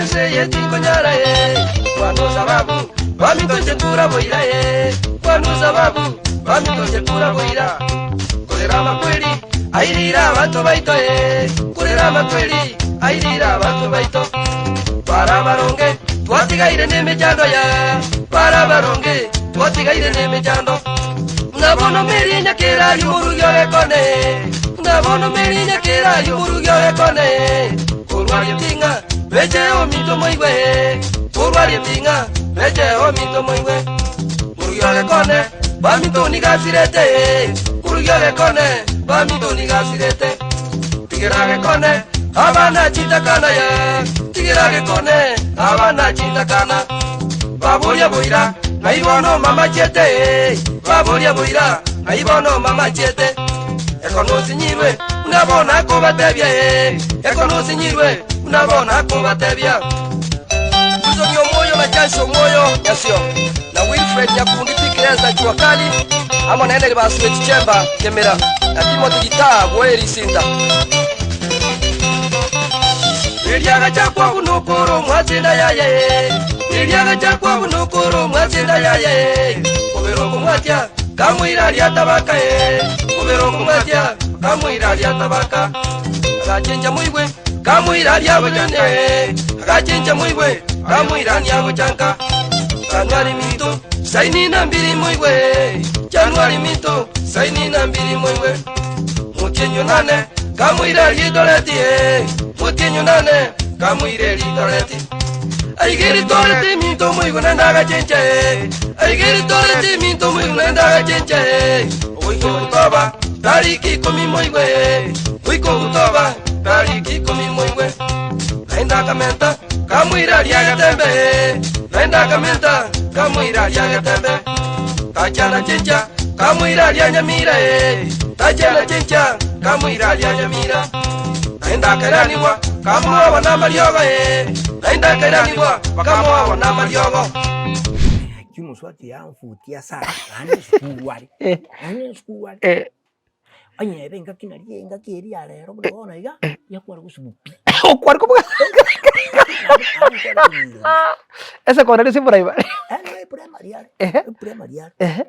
Ense eye tinkonyara ee, Kwanu sababu, baminto nche kura boira ee, Kwanu sababu, baminto nche kura boira. Korera amakweri, airire abanto baito ee, Korera amakweri, airire abanto baito. Bara abaronge, twatigaire nemechando ya, Bara abaronge, twatigaire nemechando. Ng'a bono merie nyakera y'omorugi ogekone, Ng'a bono merie nyakera y'omorugi ogekone. Korwa riting'a, beche ominto moigwe, Korwa riting'a, beche ominto moigwe. Morugi ogekone, baminto nigasirete, Morugi ogekone, baminto nigasirete. Tigera gekone, abana chintakana ye, Tigera gekone, abana chintakana. Baboria boira, ng'ai bono mama chiete, Baboria boira, ng'ai bono mama chiete. Ekono osinyirwe, buna bono akobatebia, ee, ekono osinyirwe, buna bono akobatebia. Wilson Omwoyo na Charles Omwoyo Nyasio, na Wilfred Nyakundi Pickles Jua Kali, amo na Henry Basweti Chemba Kemera, na Timothy Gitaa bwoye Risinta. Erio agachakwa buna okoro omwase enda yaye, erio agachakwa buna okoro omwase enda yaye, kobera okomwatia kamoira aria tabaka ee, kobera okomwatia kamoira aria tabaka. Agachencha moigwe kamoira aria bochane ee, agachencha moigwe kamoira aria bochanka. Januari minto saini na mbiri moigwe, Januari minto saini na mbiri moigwe. Motienyo nane kamoira aria Eldoret ee, motienyo nane kamoira aria Eldoret. Aiga Eldoret minto moigwe naende agachencha ee, aiga Eldoret minto moigwe naende agachencha ee. Goika ogotoba tariki ikomi moigwe ee, goika ogotoba tariki ikomi moigwe. Naende akamenta kamoira aria agetembe ee, naende akamenta kamoira aria agetembe. Tachana chencha kamoira aria nyamira ee, tachana chencha kamoira aria nyamira. Naende akairanigwa kamoa namariogo ee, naende akairanigwa bakamoa namariogo. Naki omosubati yamfutia sana, naende esukuru are, Eh. naende esukuru are. Eh. Onye ebe engaki nari engaki eria ya rero buna bono iga, yakware gosibwa pi. Okware kobuga Naende nkware kominyoria. Esekondari ase epremari. Eh, no eprimary are, Ehe. eprimary are. Ehe.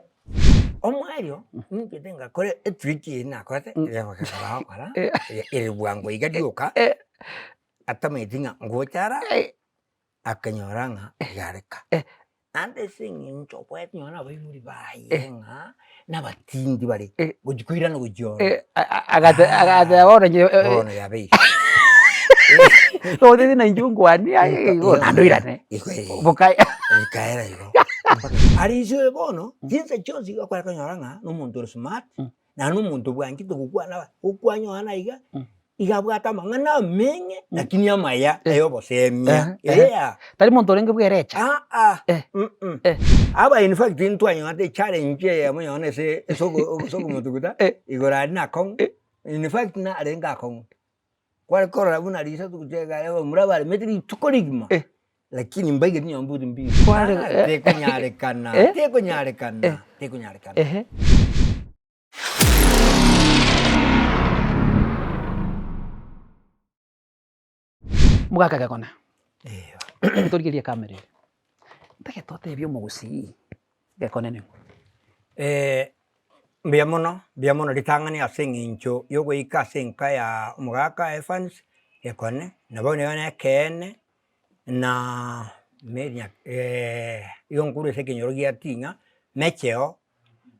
Omoerio, ninchete ngakora etrick eye nakorete, bagokora, Eh. ere bwango iga rioka, Eh. atamanyeti ng'a ngocha ara, Eh. akanyora ng'a yareka. Eh. Naende ase eng'encho oboete nonya na abaibori baye Eh. ng'a nabatindi bare, Eh. gochia koirana gochia ororo. Eh, a- a- agate agateba bono inche eh, Bono yabeire. Otebi na inche ongwanie aye igo naende oirane. Igo eh. Bokaya. Rikaera igo. Aria inse oyo bono, chinsa chionsi igo akware konyora ng'a na omonto ore smart, naende na omonto bwanchete gokwana aba, gokwanyora iga, iga abwate amang'ana ameng'e lakini amaya Eh. aye obosemia Eh, eh. yeah. Tari monto orenge bwerecha. Aa Eh. mm. Eh. Aba in fact ntwanyorete echallenge eyemo nonye ase ase ogo ase okomotuguta Eh. igoro aria nakong'u Eh. in fact narenge akong'u, kware korora buna risasu gochia egari abamura baremete rituko rigima Eh. lakini mbaigeti nyomba buti mbiyo. Kware Ah, tekonyarekana Eh. tekonyarekana Eh. tekonyarekana. Ehe. Mogaka gekona, torigererie ekamera ere, ntagete otebie omogusii gekone ning'o? Mbuya mono, mbuya mono ritang'ani ase eng'encho ya ogoika ase enka ya omogaka Evans gekone, nabo nigo na ekeene na Mary nya igo nkorwa ase ekenyoro gia Ting'a, mecheo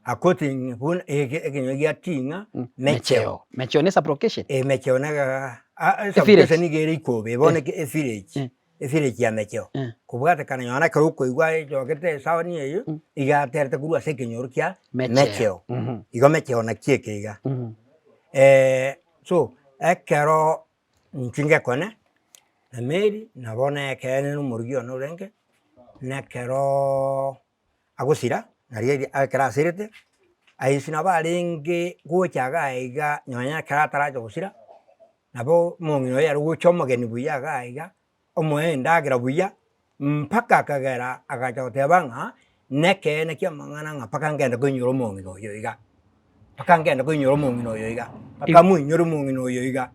According buna eke ekenyoro gia Ting'a mecheo. Mecheo ne sub-location? Eh, mecheo na Evillage. sub-location nigo ere ikobe bono Eh. eke evillage, Eh. evillage ya mecheo. Eh. Kobwatekana nonye na ekero okoigwa echokete esaoni eywo, Mm. iga aterete korwa ase ekenyoro kia Mecheo. mecheo. Mhm. Igo mecheo naki eke iga. Mhm. So, ekero inche ngekone, na Mary nabo na ekeene na omorogi one orenge, na ekeroooo. Agosira, nario eria ekero asirete, aye nabo arenge gocha iga iga nonya ekero ataracha gosira, nabo omong'ina oye are gocha omogeni buya iga iga, omoe endagera buya, mpaka akagera agacha goteba ng'a, nekeene kia amang'ana ng'a mpaka ngende koinyora omong'ina oyo iga, mpaka ngende koinyora omong'ina oyo iga, mpaka moinyore omong'ina oyo iga.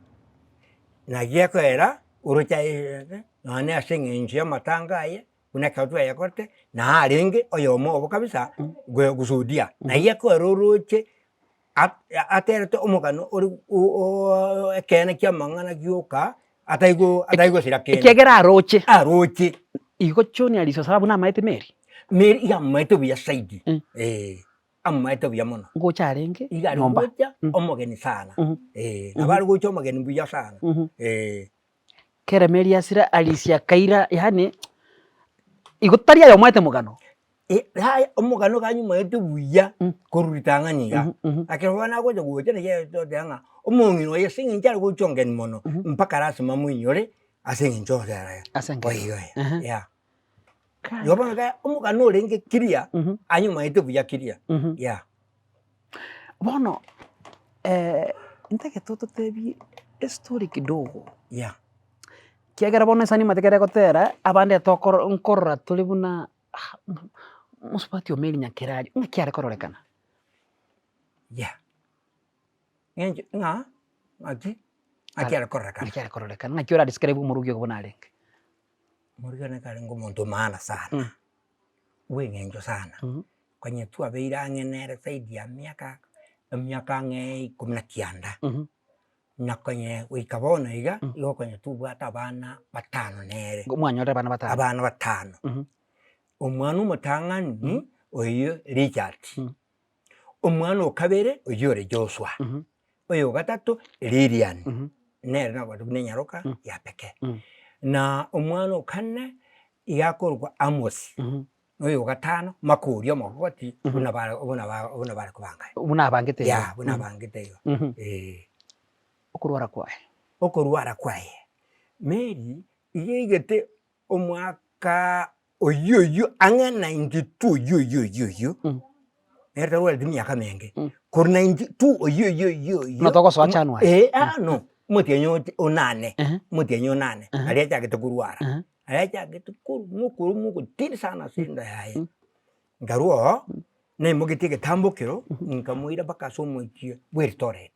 Naki ekoera, oroche aye. Nonya ase eng'encho y'amatanga aye, buna ekero twayakorete, narenge oyomo obo kabisa goshuhudia. Nayio ekero oroche aterete omogano ore ekeene kia amang'ana gioka, atari gosira kende. Ekiagera aroche. Aroche. Igo John Ariso sababu namaete Mary? Mary iga amaete buya zaidi, eh, amaete buya mono. Ngocha arenge Iga are nyomba. gocha omogeni sana, eh, nabo are gocha omogeni buya sana, eh. Kere Mary asire Alicia akaira yaani igo tari ayomoete omogano. Yaya omogano iga anyomoete buya korwa ritang'ani iga, ekero bono agocha gocha naki toteba ng'a omong'ina oye ase eng'encho are gocha ongeni mono, mpaka lasima amoinyore ase eng'encho ogotera Ase engero. oigo yeah. Igo bono iga omogano orenge clear, anyomoete buya clear, yeah. Bono ntagete ototebie estory kidogo, Yeah. ekiagera bono esani omanyete ekero egotera, abande tokoro nkorora tore buna ah mosubati o Mary Nyakerario, ng'aki are kororekana? Yeah. Ng'enche ng'a ng'aki, ng'aki are kororekana. Ng'aki are kororekana, ng'aki ora describe omorugi ogo buna arenge? Omorugi one karenge omonto o maana sana, bweng'encho sana. Konya twabeire ang'e nere zaidi ya miaka, emiaka ang'e ikomi na kianda, na konye goika bono iga, igo konya tobwate abana batano nere. Mwanyorire abana batano? Abana batano. Omwana omotang'ani, oyio Richard, omwana o kabere oyio ore Joshua, oyo o gatato Lilian, nere nabwate buna enyaroka ya pekee. Na omwana o kane iga akorokwa Amos. Na oyo o gatano makori omogoti buna bare buna ba buna bare kobanga igo. Buna abangete igo. Yeah, buna abangete igo, eh. Okorwara kwaye. Okorwara kwaye, Mary iga aigete omwaka oyio oyio ang'e 92 oyio oyio oyio oyio, nere tarwareti miaka menge, korwa 92 oyio oyio oyio oyio. Buna togosoa January. Eh, aa no, omotienyi onane, omotienyi onane, aria achagete korwara. Ayachagete korwa okorwa ogotindi sana ase enda yaye, nkarwa oo, naimogetie egetambokero, nkamoira mpaka ase omochie bwa Eldoret.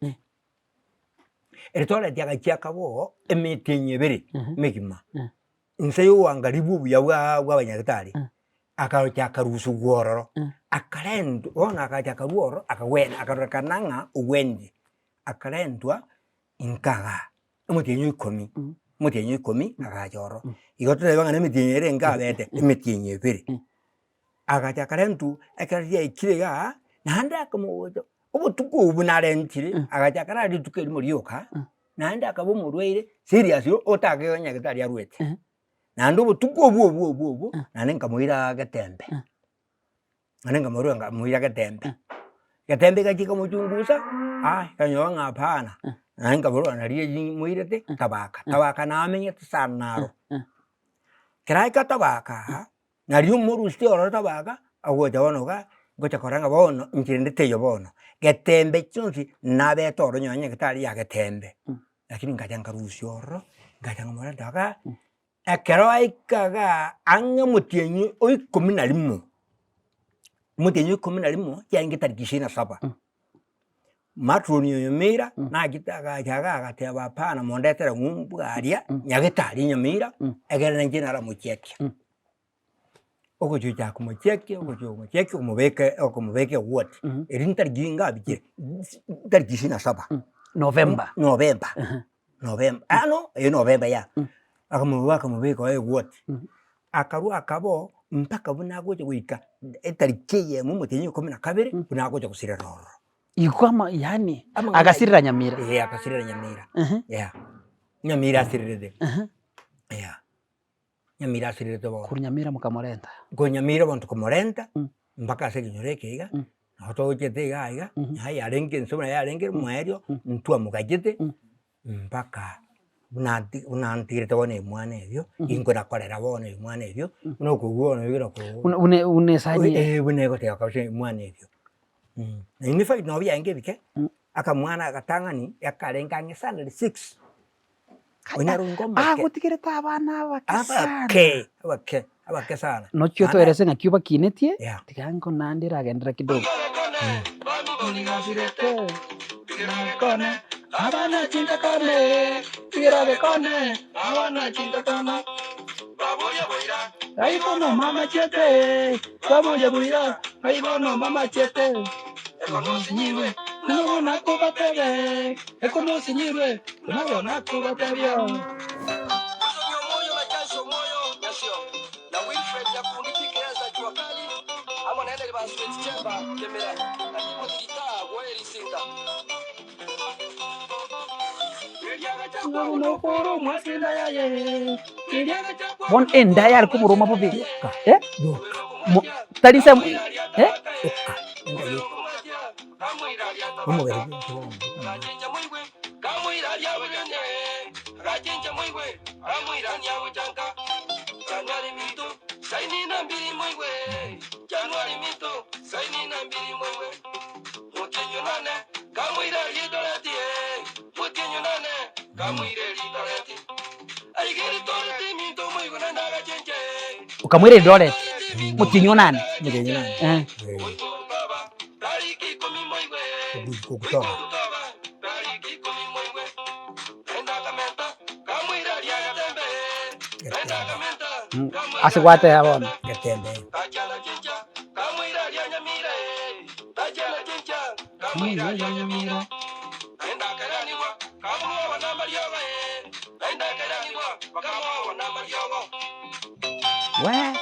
Eldoret agachia akaba oo emetienyi ebere emegima, inse ya obwangalifu obuya bwa bwa abanyagetari, akarocha akarusigwa ororo, akarentwa bono agacha akarwa ororo akagwena akarorekana ng'a ogwenire, akarentwa inka igaa. Omotienyi o ikomi, omotienyi o ikomi agacha ororo. Igo totebe ng'a na emetienyi ere enke abete, emetienyi ebere. Agacha akarentwa ekero riaikire igaa, naende akamogocha obotuko obwo buna arentire, agacha akarara rituko erimo rioka, naende akaba omorwaire serious otake nyagetari arwete. Naende obotuko obwo obwo obwo obwo, naende nkamoira getembe. Naende nkamorua nkamoira getembe, getembe egachia komochungusa, ah ekanyora ng'a hapana, naende nkamorua naria moirete tabaka, tabaka namenyete sana naro. Ekero aika tabaka aa, nario morusitie ororo tabaka, ogocha bono igaa, ngocha korora ng'a bono inche rende teiyo bono, getembe chionsi nabete ororo nonye nyagetari ya getembe, lakini nkacha nkarusia ororo, nkacha nkamorenta igaa. Ekero aika igaa ang'e omotienyi o ikomi na rimo, omotienyi o ikomi na rimo chiarenge tariki ishirini na saba, matron oyo Nyamira nachete agacha igaa agateba hapana mondetere ng'umbu aria nyagetari Nyamira egere nainche naramochekia. Ogochia komochekia ogochia komochekia okomobeka okomobeka eward, erio ntariki ngabichire tariki ishirini na saba. November. November, November, ah no, eh November yeah. Akamobeka akamobeka oo eward, akarwa akaba oo mpaka buna agocha goika etariki eyemo omotienyi o ikomi na kabere, buna agocha gosirera ororo. Igo ama yaani agasirera Nyamira. Eh agasirera Nyamira, yeah, Nyamira asirerete, yeah. Nyamira asirerete bono. Korwa Nyamira mokamorenta. Korwa Nyamira bono tokamorenta, mpaka ase ekenyoro eke iga, nabo togochete iga iga, yaye yarenge ense buna yarenge omoerio, ntwamogachete, mpaka buna nti buna ntigerete bono ebimwana ebio, intwe nakorera bono ebimwana ebio, buna okogwa bono iga nakoigwa. Buna buna buna esani eye. Eh buna egoteba kabisa ebimwana ebio. Na in fact nabo biarenge ebike, akamwana agatang'ani, ekarenge ang'e sana six. Agotigerete abana abake sana. Abake, abake, abake sana. Nochia otoerese ng'aki obakinetie, Yeah. tiga nko naende eragenderera kidogo. Ng'ai bono mamachiete, Kwaboria buya, ng'ai bono mamachiete, Ekonosinyirwe, nabo nakobatebia, Ekonosinyirwe, nabo nakobatebia. Bono enda yare koboroma bobe, eh, mo tari nse eh. Okamwira Eldoret, motienyi onane. Omotienyi onane. Eh. Okutoka. Ase gwateba bono. Getembe. Wee.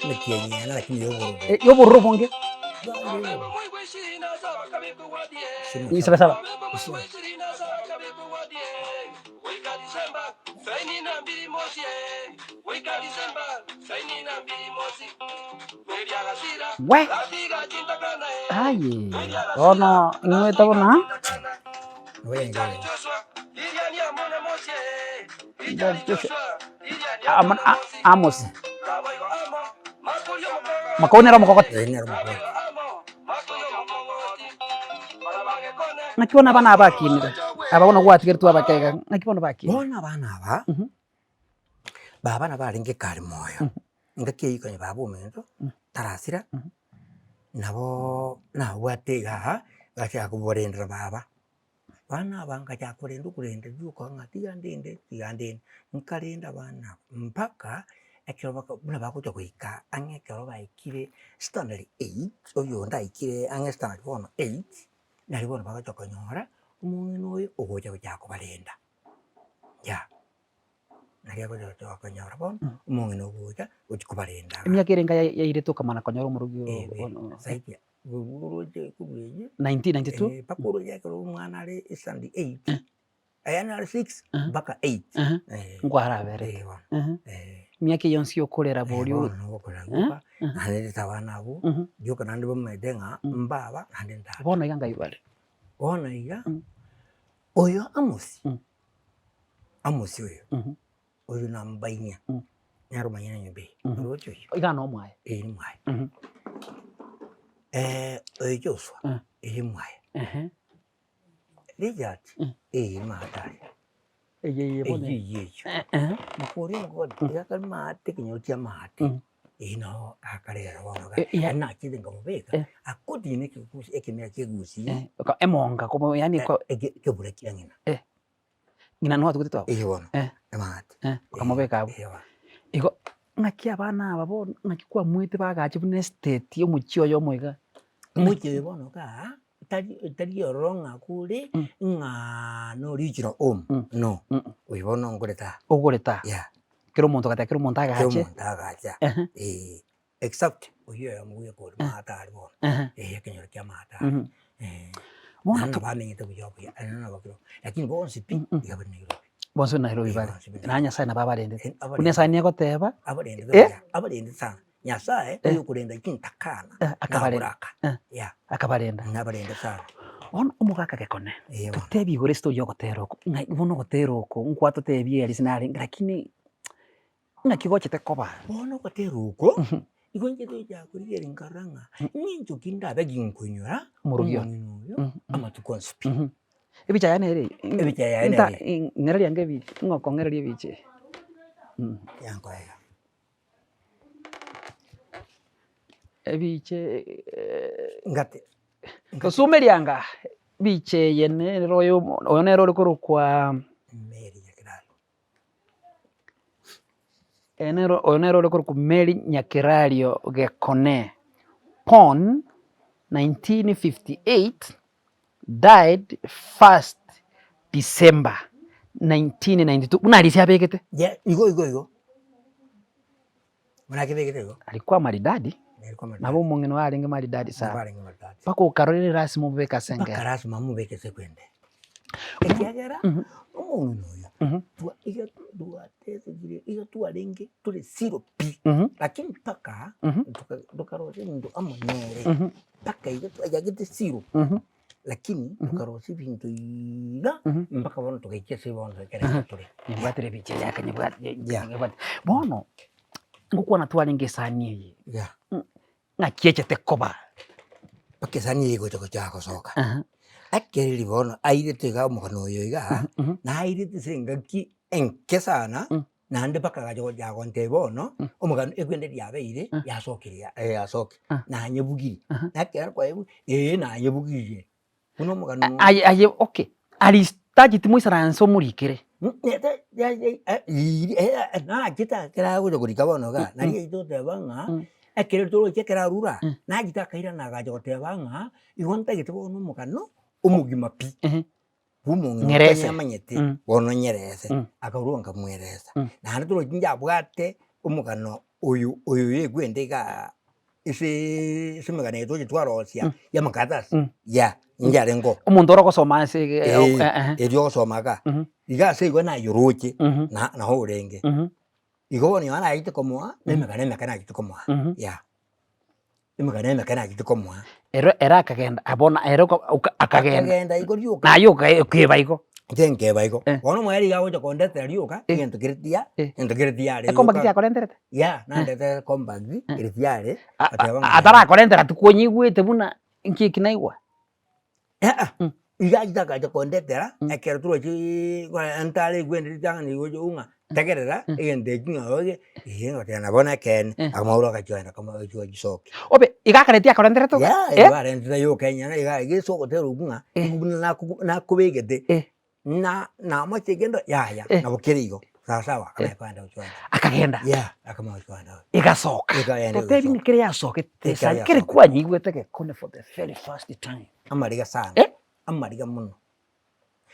Emetienyi ene lakini ya obororo. Ya obororo obonge. Isabasaba. We! Aye, bono ing'wete buna Amos. Makau nere omokogoti. Naki bono abana aba bakinire, aba bono gwatigeretwe abake iga, naki bono bakinire? Bono abana aba, baba nabo arenge kare moyo, engaki eywo konya baba ominto, tarasira, naboo nabwate igaa, gachaka koborendera baba. Abana aba ngachaka korenda okorenda rioka ng'a tiga ndende tiga ndende, nkarenda abana aba mpaka ekero baka buna bagocha goika ang'e ekero baikire standard eight, oyonde aikire ang'e standard bono eight, nari bono bagocha konyora omong'ina oyo ogocha gochaka kobarenda, yeah. Nari agocha gochaka konyora bono omong'ina ogocha gochia kobarenda igaa. Emiaka ere enga yairete okamana konyora omorogi oo. Zaidi ya oroche korwa eyio 1992 mpaka oroche ekero omwana are standard eight, yaani are six mpaka eight. Nkwaraberete. Emiaka eyio yonsi yokorera boria Bono nogokorera rioka, naende ndete abana abwo, rioka naende bamaete ng'a mbaba naende ntata. Bono iga ngai bare. Bono iga, oyo Amosi, Amosi oyo, oyo nambainia, nere omonyene enyomba eye, oroche oyio? Iga nomwaye. Eye nimwaye. Oyo Joshua, eye mwaye. Richard, eye maate aye. Eye eye bono. Eyio eyio eyio. Makori omogoti, iga akare maate ekenyoro kia maate, eyio nabo akarera bono iga, Eh, ya. nachiete nkamobeka, Eh. akotiina ekegusii ekemira kia egusii, Emonga komo yaani ko. ekebura kia ng'ina. Ng'ina nigo atugete twabo? Eyio bono, Eh. emaate. Eh, okamobeka abwo. Eyio bono. Igo, ng'aki abana aba bono, ng'aki kwamuete bagache buna estate omochie oyomo iga? Omochie oyo bono igaa, tari tari ororo ng'a kore, ng'aa norichire home, no. Oyo bono ngorete aa. Ogorete aa? Yeah. Kera omonto ogateba kera omonto Kera agache. omonto agacha, eh, except oyio oyomo bweka oria maate aria bono, eh, ekenyoro kia maate aria, eh. Bono Naende to- nabo bamenyete buya buya, aye nabo kero, lakini bonsi pi, iga bari Nairobi. Bonsi bari Nairobi Eh, bare, bonsi bari naye Nyasaye nabo abarendete. Eh, abarendete. Buna esani egoteba, Abarendete Eh? buya, abarendete sana. Nyasaye Eh. oyokorenda chintakana, Eh, akabarenda. naboraka. Eh. Yeah, akabarenda. nabarende sana. Bono omogaka gekone, Eh, bono. totebie igoro estory ya ogotera oko, ng'ai bono ogotera oko nkwatotebia earisi narenge lakini ng'aki gochete koba? Bono ogotera oko, igo inche gocha korigereria nkarora ng'a nincho ki ndabe ginkonyora Omorogi one. omong'ina oyo amatuko onsi pi. Ebicha yaye nere eye? Ebicha yaye nere eye. Ng'ereria ange ebicha, ng'o okong'ereria ebicha eye? Yankoega. Ebicha Ngate. Tosumeria anga. Ebicha eye nere oyo oyo nere ore korokwa Mary Nyakerario. Eye nere oyo nere ore korokwa Mary Nyakerario Gekone, born 1958, died first December 1992, buna Arisi abegete. Yeah, igo igo igo. Buna akebegete igo. Alikuwa maridadi, Alikuwa maridadi. nabo omong'ina oye arenge maridadi sana. Nabo arenge maridadi. Mpaka okarora erasima omobeke ase Mpaka engero. lasima omobeke ase ekwende. Ekiagera, omong'ina oyo, twa iga twatesegire iga twarenge tore siro pi, lakini mpaka toka- tokarosia ebinto amo nere, mpaka iga twachagete siro, lakini tokarosia ebinto iga, mpaka bono togaikia ase bono ekere tore. Nimbwatire ebicha eye aka nyebwate Yeah. nyebwate. Bono, ngokwana twarenge esani eye, Yeah. ng'aki echete koba? Mpaka esani eye egocha gochaka gosoka, ekereri bono airete iga omogano oyo igaa, nairete ase engaki enke sana, naende mpaka agacha gochaka gontebia bono, omogano ekwende riabeire yasokire ya yasokire, nanyebugirie, na ekero kwayebugia, ee nanyebugirie. Buna omogano oyo. Aye aye okay, aris tacheti moisaranse omorikere. Nachete ekero agocha korika bono igaa, nari aito goteba ng'a, ekero toroche ekero arure aa, nachete akairana agacha goteba ng'a, igo ntagete bono omogano omogima pi, bwa omong'ina Nyerese. oria amanyete, bono nyerese, akarua nkamweresa. Naende torochi njabwate omogano oyo oyo egwende igaa. Ase ase emegano eye toche twarosia ya amakaratasi ya inche arenge oo. Omonto ore ogosoma ase ege Eh, ehe. erio ogosoma igaa, iga ase igo nayoroche na nao orenge. Igo bono nonye naachete komoa, na emegano emeke nachete komoa, yeah. Emegano emeke nachete komoa. Ero ere akagenda ah bono ere oka oka akagenda. Akagenda igo rioka. Naye oka okeba igo. Inche nkeba igo. Eh. Bono omweri iga agocha kondetera rioka, egento keria tiya, Eh. egento keria tiyare Ekomba rioka. ki akorenterete? Yeah, nandetera compact keria tiyare, agateba ng'a Atarakorentera tikwonyigwete buna inki eki naigwa? Aa, iga achete agacha kondetera, ekero torochiiii ntare egwende ritang'ani gocha ng'a tegerera egento eki ng'a oge, eeh ngoteba nabo nekeene, amauro agachoenda kama agachisokia. Obe, iga akareti akorenterete oka? Yeah, Eh? igo arentete yoka enyene iga iga ase ogotera okwo ng'a, buna nakogu nakobegete, Eh. na namoche kende yaya, Eh. nabo kere igo, sawasawa, akamanya kogenda gochia Akagenda. Yeah, akamanya gochia Egasoka. Ekaenda Totebi egasoka. ng'a kere yasokete Ekero esani, kere yasoka. kwanyigwete gekone for the very first time. Amariga sana, Eh? amariga mono.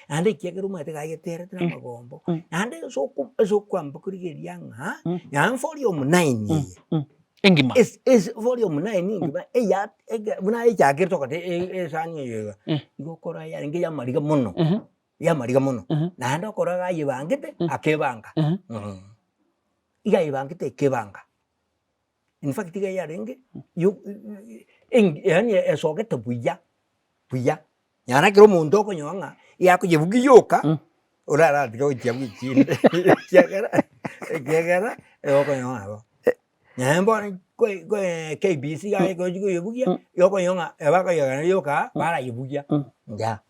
Naende ekiagera omanyete gageterete na amagombo, naende ase oko ase okwamba korigereria ng'a, nonye volume nine eye, Engima. ase ase volume nine engima eya eke buna echakire togete e- esani eye iga, igo okora yarenge ya amariga mono, ya amariga mono, naende okora iga ayebangete, akebanga iga ayebangete ekebanga. In fact iga yarenge yo eng yaani esogete buya buya. Nyara ekero omonto okonyora ng'a yakoyebugia yoka, oraratige gochia bwa echinde ekiagera ekiagera igo okonyora ng'a nabo. Nonye bono koi koi KBC iga gochi koyebugia, igo okonyora ng'a ebakoyegana yoka, barayebugia yeah.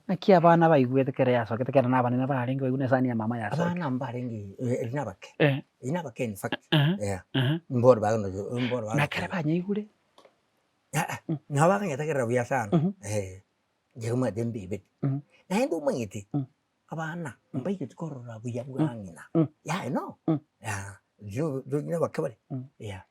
Naki abana baigwete ekero yasokete ekero na abanene barenge baigwe na esani ya mama yasokire. Abana mbarenge eri nabake, Eh. eri nabake in fact, Ehe, yeah. ehe. Mboro bagenda mboro Na ekero banyaigure. Aa, nabo bakanyetegerera buya sana, eh, inche omanyete mbebete. Naende omanyete, abana mbaigeti korora buya bwa ng'ina, yaya no, yaa, inche nabake bare, yeah.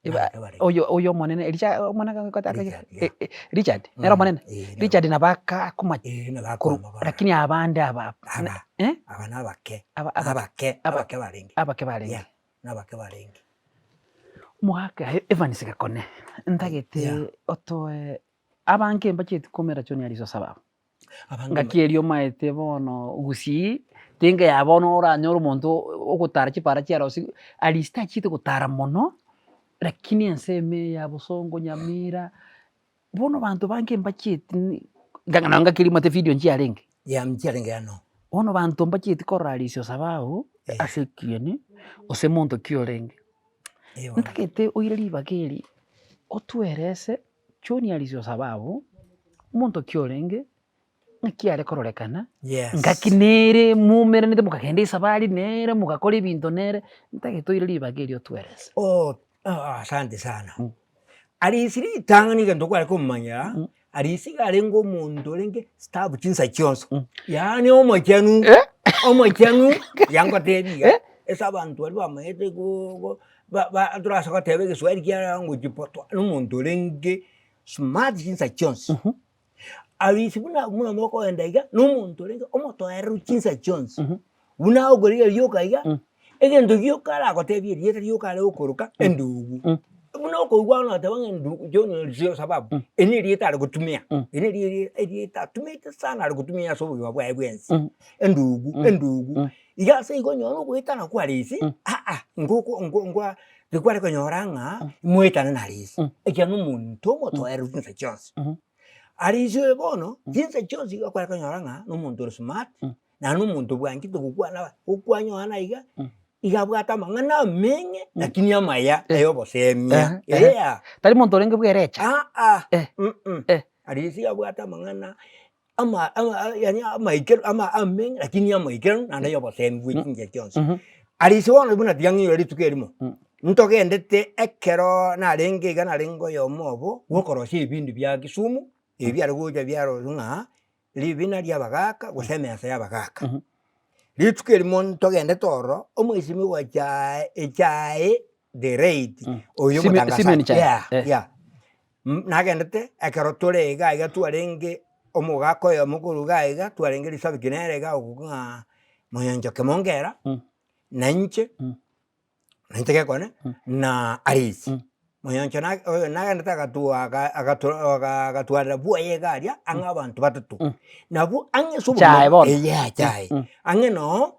Eba- Nabake bare. oyo oyo omonene Richa omonene gaki Richard, yeah. eh, eh, Richard nere omonene? Eh, nere Richard nabo aka akoma Eh, nabo korwa akoama bono. lakini abande aba Aba, eh? aba nabake, Aba- aba- nabake, aba- abake barenge. abake barenge. Yeah, nabake barenge. Omogaka Evans Gakone, ntagete Yeah. otoe abange mbacheti komera choni aria sababu. Abange Ngaki eria omaete bono gusii, tinga ya bono oranyore omonto ogotara chipara chiarosiwe, at least tachiete gotara mono, lakini ensemo eye ya bosongo, nyamira, bono abanto bange mbachieti ng'a nonye ngaki eria omanyete video nchiarenge. Yeah, nchiarenge ano. Bono abanto mbachieti korora Alice Osabao ase ekieni, gose monto ki orenge. Eh, bono. Ntagete oire ribaga eri, otwerese John Alice Osababu, omonto ki orenge, ng'aki are kororekana, Yes. ngaki nere moumeranete mokagenda esabari nere, mogakora ebinto nere, ntagete oire ribaga erio otwerese. Oh, ah, asante sana. Alice ritang'ani egento kware komanya, Mm. Arisi iga arenge omonto orenge staff chinsa chionsi, yaani omochenu, omochenu yangotebi iga, ase abanto baria bamaete go go ba ba torase goteba egeswahili kiare ngochipotwa, na omonto orenge smart chinsa chionsi. Arisi buna buna mokogenda iga, na omonto orenge omotoereru chinsa chionsi, buna agokorigereria rioka iga, egento gioka aragotebie erieta rioka are gokoroka endugu. Buna okoigwa bono oteba ng'a endugu John Orisio sababu, eri na erieta are gotumia, eri na eri erieta atumete sana are gotumia ase obogima bwaye bwensi, endugu endugu. Iga ase igo onye ogoetana kwa Arisi, aa ngoko ngo ngwa tikware konyora ng'a moetane na Arisi, ekiagera na omonto omotoereru chinsa chionsi. Arisi oyo bono, chinsa chionsi iga kware konyora ng'a na omonto ore smart, naende omonto bwanchete gokwana gokwana Yohana iga, iga abwate amang'ana ameng'e lakini amaya ayobosemia yeah. Tari monto orenge bwerecha. Aa Eh. mm Eh. Arisi iga abwate amang'ana ama ama yaani amaikeru ama ameng'e lakini amaikeru naende ayobosemia bwe chinchera chionsi. Arisi bono buna tiga ng'ire rituko erimo, ntogendete ekero narenge iga narenge oyomo obo bwokorosia ebindu bia Kisumu, ebi biare gocha biaroswa ng'a ribina ri'abagaaka gose emesa y'abagaaka. Rituko erimo ntogendete ororo, omoisimigwa echae echae the late oyo Simi- omotangasaji Simeon Chae. yeah Eh. yeah. Nagendete ekero tore iga iga twarenge omogaka oyomo korwa iga iga twarenge risabiki nere iga okwo ng'a Moyonchoke Mongera, na inche. Nainche gekone, na Arisi. Moyoncho na oyo nagendete agatua aga agatua aga agatwarera bwoye iga aria, ang'e abanto batato. Nabwo ang'e ase Chae obogima bono. eya chae. Ang'e noo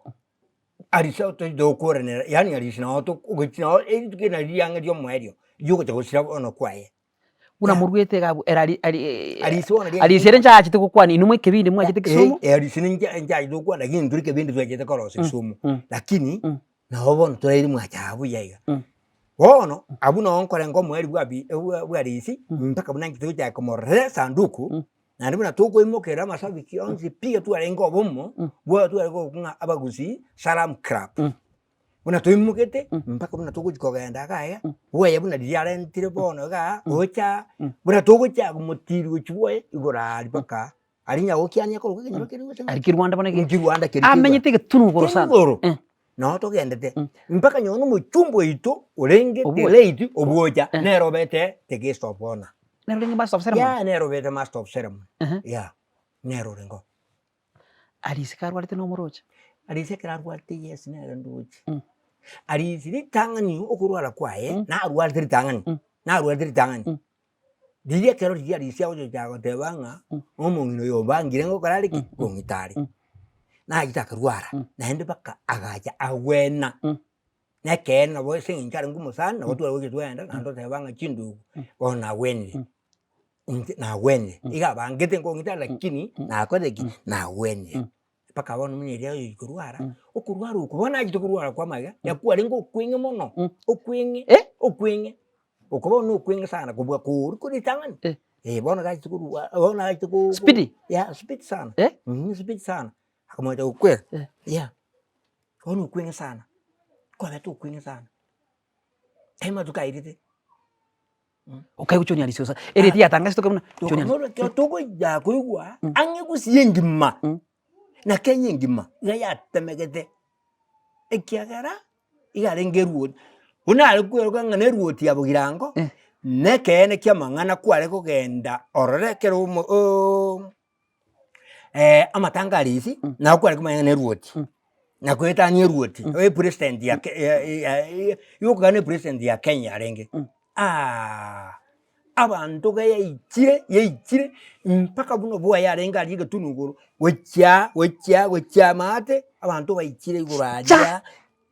Arisi tokoranera yaani Arisi noo togochi noo rituko nario riang'e ria omoerio, riogocha gosira bono kwaye. Buna moruete iga abwo, ere ari ari Arisi bono ria- Arisi ere nchachete gokwana inwe mwa ekebindi mwachete Kisumu. Eh, Arisi ninche nchachete gokwana lakini intwe ekebindi twachete korosia Kisumu. Mm. Lakini Mm. nabo bono toraire mwacha buya iga. Mm. Bono abwo noo nkorenga omoerio bwa bi bwa bwa Arisi mpaka buna nchete gochaka komorora esanduku, Mm. naende buna tokoimokerera amasabiki onsi pi iga twarenge obomo, Mm. bwa tware korokwa ng'a abagusii Salam Club. Mm. Buna toimogete, mpaka buna togochia kogenda iga iga, bwoye buna riria arentire bono igaa, gocha, buna togochia komotiri gochia bwoye, igoro aria mpaka aria nyagokiania korwa ekenyoro keria gose Aria Kirwanda bono ege- Kirwanda keria Amenyete egetunu igoro sana. Igoro. Eh. Noo togendete, mpaka nonye na omochumba oito orenge Obwocha. the late obwocha, Eh. nere obete the guest of honour. Nere orenge master of ceremony? Yeah, nere obete master of ceremony, Ehe. yeah, nere orenge oo. Arisi karwarete nomoroche. Arisi ekero arwarete yes nere ndoche. Arisi ritang'ani okorwara kwaye, narwarete ritang'ani, narwarete ritang'ani. Riria ekero riria Arisi agocha agoteba ng'a omong'ina oyo obangire ngokora are ki? Kong'ita are. Nachete akarwara, naende mpaka agacha agwena. Na ekeene nabo ase eng'encho arenge omosani, nabo tware gocha twagenda naende toteba ng'a chindugu, bono nagwenire, inche nagwenire, iga abangete nkong'ita lakini nakorire ki? Nagwenire. Mpaka bono buna eria oyo korwara, okorwara okwo bono nachete korwara kwa amaiga, yakwarenge okweng'e mono, okweng'e, okweng'e, oko bono okweng'e sana kobua koria kore ritang'ani, eh bono gachete korwa bono nachete ko Speedy? yeah speed sana, speed sana, akamanya gokwera, yeah. Bono okweng'e sana, kwabete okweng'e sana, tari matuko airete. Okaigwa John Arisi osa, ere tiyatangasete buna John Arisi. Tokamorora ekero togocha koigwa ang'e gusii engima, na Kenya engima, iga yatemegete, ekiagera iga arenge eruoti, buna are kweroka ng'a na eruoti ya bogirango, na ekeene kia amang'ana kware kogenda ororo ekero omo ooo. amatanga aria ase, nabo kware komanya ng'a na eruoti, na koetania eruoti, epresident ya ke ya ya yokogana na epresident ya Kenya yarenge, aaah abanto iga yaichire yaichire mpaka buna obwoyo yarenge aria egetunu igoro, gochia gochia gochia maate, abanto baichire igoro aria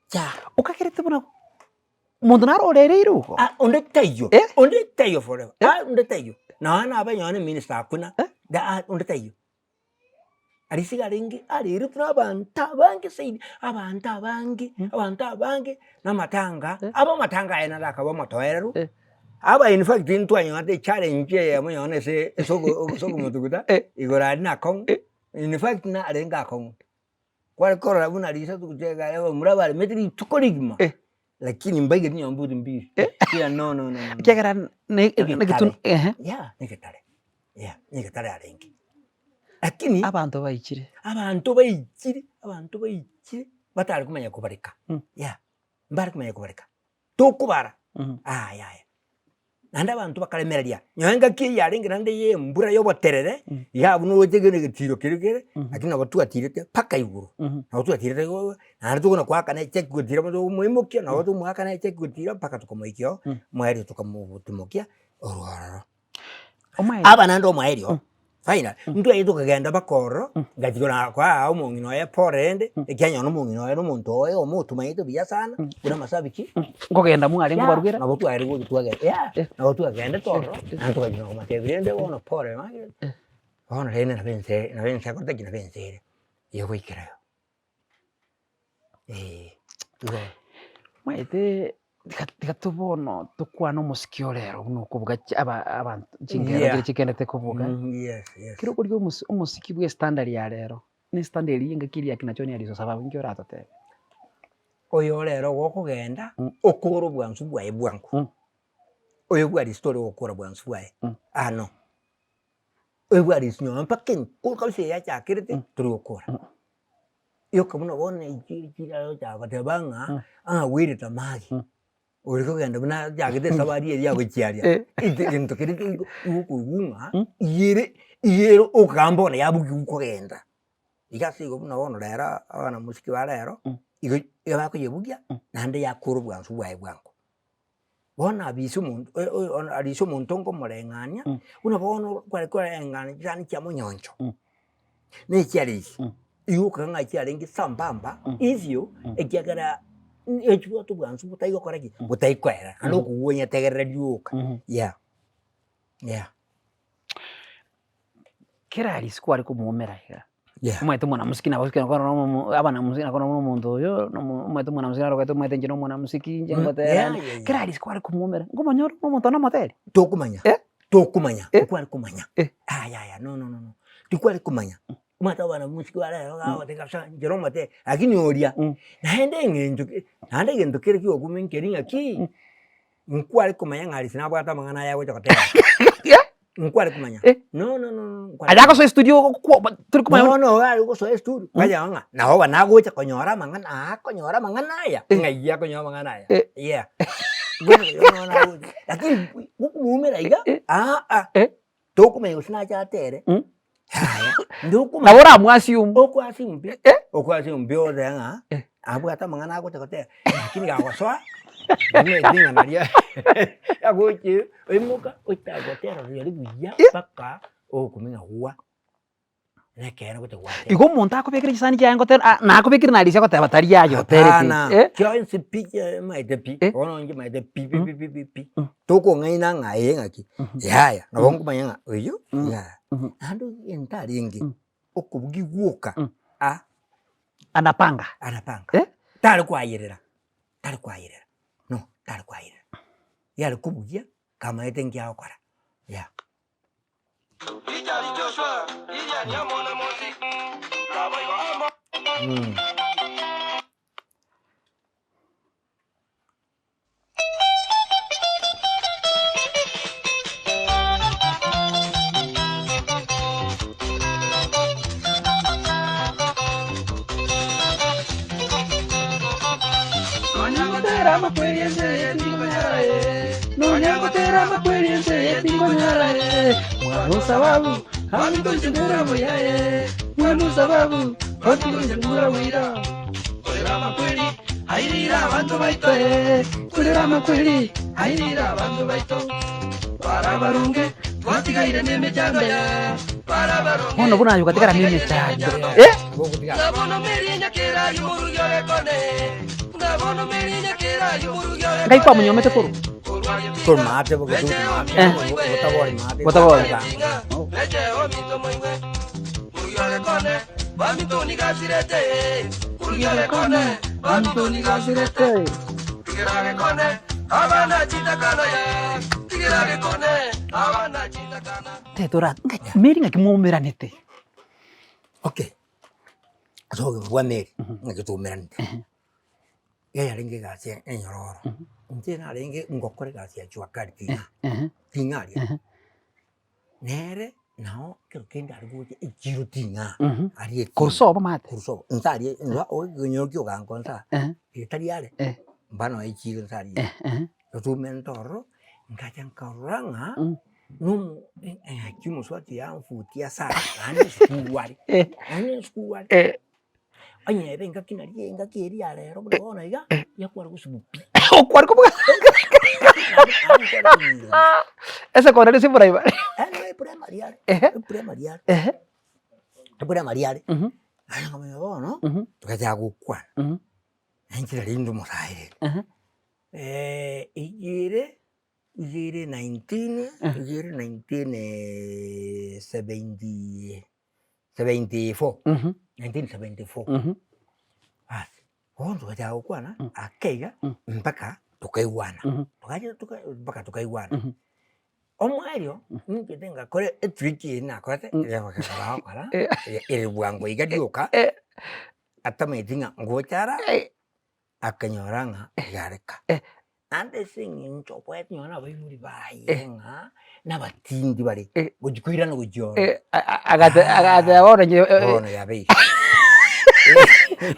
cha. Okagerete buna Omonto naro orereire igo. Ah, onde taiyo, Eh? onde taiyo forever, Eh? ah onde taiyo. Nonya nabe nonya na eminister akuna, Eh? da ah onde taiyo. Aria ase arenge areretwe na abanto abange zaidi, abanto abange, Mm. abanto abange, na amatanga, Eh. abe amatanga aye naro akaba omotoereru, Eh. aba in fact ntwanyorete echallenge eyemo nonya ase ase ogo ase ogomotuguta, Eh. igoro aria na akong'u, Eh. in fact narenge akong'u. Kware korora buna risasu gochia egari abamura baremete rituko rigima, Eh. lakini mbaigeti nyomba buti mbiri. Eh. Yeah, no no no no. Ekiagera ne Egetare. negetunu ehe. Yeah, negetare. Yeah, nyagetari arenge. Lakini Abanto baichire. abanto baichire, abanto baichire, batare komanya kobareka, yeah, mbare komanya kobareka, tokobara aya yaya. Naende abanto bakaremereria, nonye engaki eyio yarenge naende ya embura ya oboterere, iga abwo noroche kende egetiro keria kere, lakini nabo twatirete mpaka igoro, nabo twatirete igoro, naende tokona koakana echeki gotira bono tokomoimokia, nabo tokomoakana echeki gotira mpaka tokamoikia oo, omoerio tokamotimokia orwo ororo. Omoerio. Aba naende omoerio, final, ntwaye tokagenda mpaka ororo, ngachia korora koa omong'ina oye pore rende, ekiagera nonye omong'ina oye na omonto oye omo otomanyete buya sana, buna amasabiki. Nkogenda mwarenge kobarugera. Nabo tware gocha twagenda, yeah, Eh. nabo twagendete ororo, naende tokachia na komotebia rende bono pore bono rende nabo ense nabo ense ekorete ki nabo ense ere, egoikera igo. Eeh, igo. Omanyete tiga tiga to bono tokwane omosiki ore ero buna okobuga chi aba abanto chingero Yeah. chiria chigendete kobuga, Mm, yes, yes. ekero okoria omosi omosiki bwa estandard ya rero, na estandard eria engaki eria ya kina John Ariso sababu inki oratotebie? Oyo ore ero gokogenda, Mm. okore obwansu bwaye bwango, Mm. oyo bwa Aristo ore gokora bwansu bwaye, Mm. ah no. Oyo bwa Aristo nonye mpaka enkoro kabisa eye yachakerete, tori gokora. Yoka buna bono echi chiragocha goteba ng'a ng'a bwire tamagi, ore kogenda buna achagete esabari eria agochia aria, ente egento keria keigo igo okoigwa ng'a iyere iyere okogamba bono yabugia kogenda. Iga ase igo buna bono rero abana mosiki ba rero, igo iga bakoyebugia naende yakora obwansu bwaye bwango. Bono abisa omonto arise omonto nkomoreng'ania, buna bono kware koreng'ana chisani chia monyoncho, na echiare isi, igo okora ng'a chiarenge sambamba, hivyo, ekiagera echibwate obwansu botari gokora ki? Botari koera, naende okogwa onyetegerere rioka, yeah, yeah. Kera risuko kware komoumera iga, Yeah. omanyete omwanamosiki nabo ekero kwarora omomo abanamosiki nakoro buna omonto oyo, nomo omanyete omwanamosiki narogete omanyete inche na omwanamosiki inche Mm, ngotera yeah, ande, yeah, yeah. kera risuko kware komoumera, nkomonyora buna omonto one omoteri. Tokomanya, Eh? tokomanya, Eh. nkware komanya, Eh. ayaya no no no no, tikware komanya, omanyete abanamusiki bare rero bagoteba kabisa inche na omoteri, lakini oria, Mm. naende eng'encho ki naende egento kere kiokumia nkeri ng'aki, nkware komanya ng'a Arisi nabwate amang'ana aya agocha goteba. Nkware komanya. Eh. No no no no nkware Aria agosoa estudio gokwo tori komanya Bono iga are gosoa estudio, kwanyora ng'a nabo ba nagocha konyora amang'ana aa akonyora amang'ana aya, Eh. ng'ai akonyora amang'ana aya. Eh. Yeah. Bono bono nagocha lakini gokomoumera iga, Eh. aa, Eh. tokomanya gose nache atere, Mm. yaya, ndokomanya. Nabo oramoassume. Okoassume pi, Eh. okoassume pi ogoteba ng'a. Eh. Abwate amang'ana agocha goteba, lakini gagosoa, omanyete ring'ana riaye agochie oimoka ocha gotera riria buya mpaka ogokumia ng'a gwa, nekeene gocha gwatera. Igo omonto akobekera chisani chiaye ngotera ah nakobekire narisia goteba tari aye oterete Hapana, eh. chionsi pi chiamaete pi, Eh. bono inche maete pi pi pi pi pi pi, Mm. tokong'aina ng'a ee ng'aki, yaya, nabo nkomanya ng'a oyio Mm. yaya. Mhm. Naende egento arenge, Mm. okobugia gwoka Mm. ah. Anapanga. Anapanga. Eh? Tari kwayerera, tari kwayerera, no, tari kwayerera. Yare kobugia, kamaete nki agokora, yeah. Mm. Airire abanto baito, ee, korera amakweri, airire abanto baito. Tware abaronge, twatigaire nemechando, ee, tware abaronge, Bono buna aye ogatigara twatigaire nemechando. nemechando. Eh? Ng'a bono merie nyakera y'omorugi orekone, ng'a bono merie nyakera y'omorugi orekone. Ngai kwamonyomete korwa? Korwa Gepinga, Korwa maate boke reche korwa maate, ominto Eh. moigwe, gotabori maate. Gotabori. Gepinga, reche ominto moigwe, morugi orekone, baminto nigasirete, Tetora ng'a Mary ng'aki mwaumeranete? Okay, ase obogima bwa Mary, ng'aki twaumeranete, iga yarenge egasi enyororo, inche narenge ngokora egasi ya jua kali ting'a, ting'a aria, nere. Nao ekero kende are gocha echiro ting'a, aria echiro. Korwa sobo omanyete? Korwa sobo, inse aria insa ekenyoro kia oganko inse aa, Ehe. etari are, Eh. mbano echiro inse aria. Ehe. Totumente ororo, nkacha nkarora ng'a nomo ng'aki omosubati yamfutia sana, naende esukuru are, Eh. naende esukuru are. Eh. Onye ebe engaki nari engaki eria ya rero buna bono iga, yakware gosibwa pi. Okware kobuga Esekondari ase epremari. Ere eprimary are, Ehe. eprimary are, Ehe. eprimary are. Mhm. Aye nkamanya bono, Mhm. togachaka gokwana, Mhm. enchera rende omosae Ehe. eyere, eyere nineteen, eyere nineteen seventy 74, 1974, bas, bono togachaka gokwana ake iga mpaka tokaigwana, togacha toka mpaka tokaigwana. Omoerio, ninchete ngakora etrick eye nakorete, bagokora, ere bwango iga rioka, atamanyeti ng'a ngocha ara. Akanyora ng'a yareka. Naende ase eng'encho oboete nonya na abaibori baye ng'a nabatindi bare, gochia koirana gochia ororo. Agateba bono inche Bono yabeire.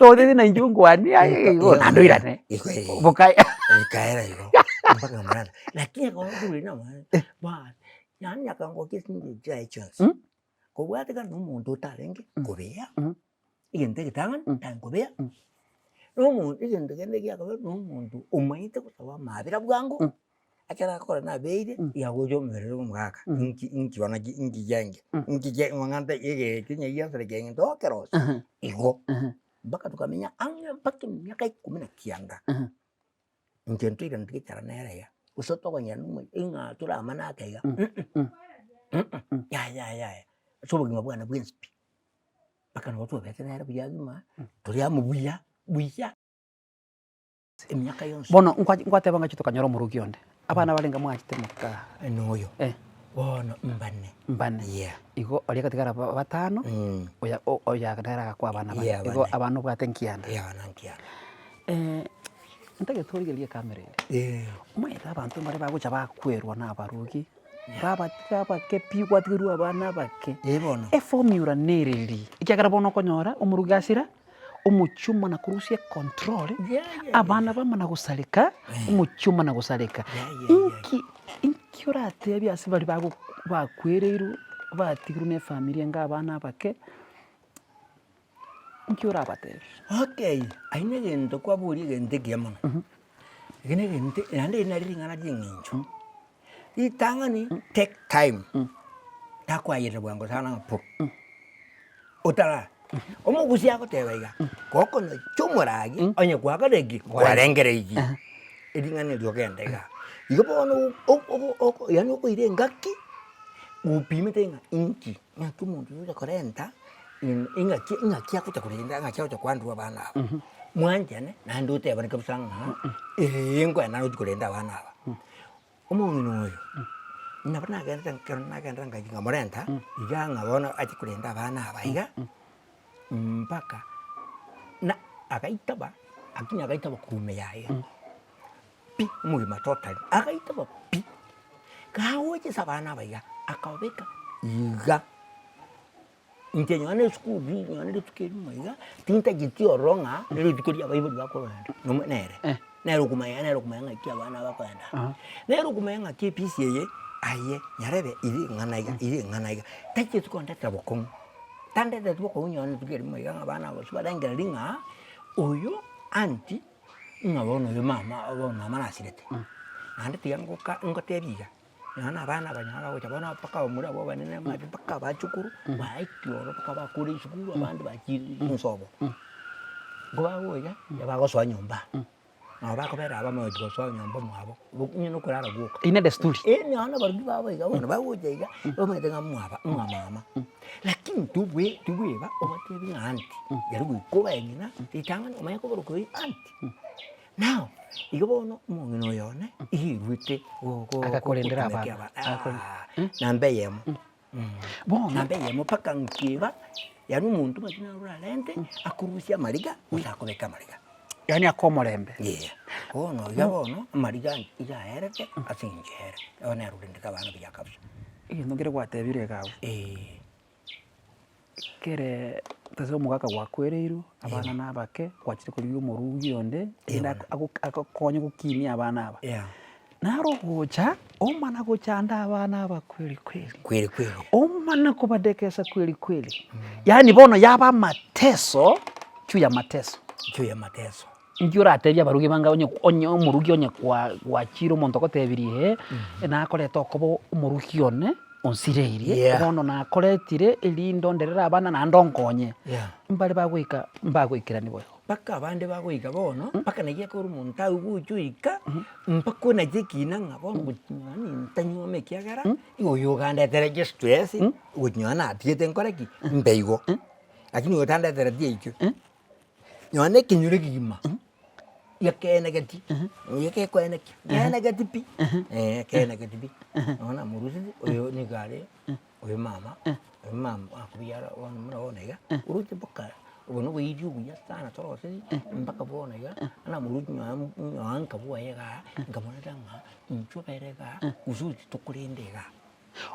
Ogotebi na inche ongwanie aye igo naende oirane. Igo eh. Bokaya. Ekaera igo, mpaka nkamorenta. Lakini ekero nkorwa namang'ana, bas, yaani akangokia chingencho chiaye chionsi. Kobwatekana na omonto otarenge kobeya. Egento egetang'ani tankobea, na omonto egento kende giakobea na omonto omanyete gosaba amaabera bwango, ekero akora nabeire, iga agocha omoberera omogaka inki inki bono ki inki kiaenge, inki kia amang'ana egeke ng'a egiasara kiaye tokerosia, igo. Mpaka tokamenya ang'e mpaka emiaka ikomi na kianda, inche ntoiraneti gochara nere iga, gose tokonyora ng'a toramane ake iga yaya yaya yaya, ase obogima bwane bwensi pi. Mpaka nabo twabete nere buya kegima, tore amo buya, buya emiaka yonsi. Bono nkwa nkwateba ng'a tokanyora omorokia onde, abana barenge mwachete mokaa. Noyo, Eh. bono mbane. Mbane. Yeah. Igo oria agatigara ba batano, oya o- oyo nere agakoa abana bane. Yeah, Igo abane. abana obwate nkianda. Yeah, abana nkianda. Ntagete origererie ekamera ere, Eh. omanyete abanto mbare bagocha bakwerwa na abarogi. Babatiga abake pi gwatigerwe abana abake, Ee bono. eformula nereri, ekiagera bono okonyora omorugi asira, omochie omana korusia econtrol, abana bamana gosareka, omochie omana gosareka. Inki inki oratebie ase baria bago bakwereirwe, batigirwe na efamiri enga abana abake, inki orabatebie? Okay, ayio na egento kwaboria egento ekiya mono, eke na egento naende eri nari ring'ana ria eng'encho. Ritang'ani take time, takoayerera bwango sana ng'a pu, otara omogusia agoteba iga, gokonocha omoragi onye kwakora ki? Kwarengereirie, ering'ana erio ogende igaa. Igo bono o- o- yaani okoira engaki, opimete ng'a inki, ng'aki omonto oyo ocha korenta ing'aki ing'aki agocha korenda ng'aki agocha koandua abana aba. Mwanchane naende otebane kabisa ng'a ee nkoenda ngochi korenda abana aba. Omong'ina oyo, nabo nagenderete ekero nagenderete nkachi nkamorenta, iga ng'a bono ache korenda abana aba iga, mpaka na agaitaba, lakini agaitaba korwa ime yaye pi, omogima totally, agaitaba pi, kagocha ase abana aba iga, akababeka iga. Inche nonya na esukuru nonya na rituko erimo iga, tintageti ororo ng'a nerituko ria abaibori bakogenda nome nere, nere okomanya nere okomanya ng'aki abana bakoenda. Nere okomanya ng'aki episi eye, aye nyarebe ere eng'ana iga ere eng'ana iga, tacheti kondetera bokong'u, tandetereti bokong'u nonya na rituko erimo iga ng'a abana aba gose barengereria ng'a oyo aunty ng'a bono oyo mama bono mama nasirete. Naende tiga ngoka ngotebie iga. Nonya na abana aba nabo bagocha bono mpaka abamura abwo abanene amache mpaka abachukuru, baetire ororo mpaka bakure esukuru abande bachire chinsobo. Nigo bagocha, bagosoa nyomba, nabo bakobera abamo gochi gosoa nyomba mwabo, onye na okorara gwoka. Eyio ne desturi. Eh nonya na abarugi babo iga bono bagocha iga, bamanyete ng'a mwaba mwa mama. Lakini tobwe tobweba obatebi ng'a aunty, jaribu goika obae ng'ina, ritang'ani omanye koboroka oyio aunty. Now, igo bono omong'ina oyo one, iga eruete go- go- Agakorendera gotumeka abana. aba- Agakorenda. aah, namba eyemo Bono. namba eyemo mpaka nkeba, yaani omonto omanyete naro orarente, akorusia amariga, gose akobeka amariga. Yaani akoe omorembe. Yeah, bono iga bono, amariga iga aerete ase eng'encho ere, bono nere orendete abana buya kabisa. Egento nkere gwatebire iga abwo, Eh. kere ase omogaka gwakwereirwe, abana na abake, gwachire korigia omorugi onde, erinde agokonye gokinia abana aba. Yeah. Naro ogocha, omana gochanda abana aba kweli kweli. Kweli kweli. Omana kobadekesa kweli kweli. Yaani bono yaba amateso juu ya mateso. Juu ya mateso. Inki oratebie abarugi bange onye onye omorugi onye kwa gwachire omonto ogotebirie ee, nakorete okoba omorugi one onsireirie, Yeah. bono nakoretire erinde onderere abana naende onkonye. Yeah. Mbare bagoika mbagoikerani boigo. Mpaka abande bagoika bono, mpaka naki ekero omonto agocha oika, mpaka onache ekina ng'a bono gochi nonye ntanyuoma ekiagera, igo oyo ogandetere chistress, gochi nonye natigete nkore ki? Mbe igo. Lakini oyo otandetereti ekio, nonye na ekenyoro ekegima, gekenegeti, oyo gekoenekia, kenegeti pi, eh kenegeti pi, nonya namorusetie, oyo nigo are. Oyo mama, oyo mama akobiara bono buna bono iga, oroche mpaka obo na oboiri obuya sana toroseti mpaka bono iga, namoruti nonye nonye nkabwoye igaa, nkamoreta ng'a inchuo obere igaa, gose ochi tokorende igaa.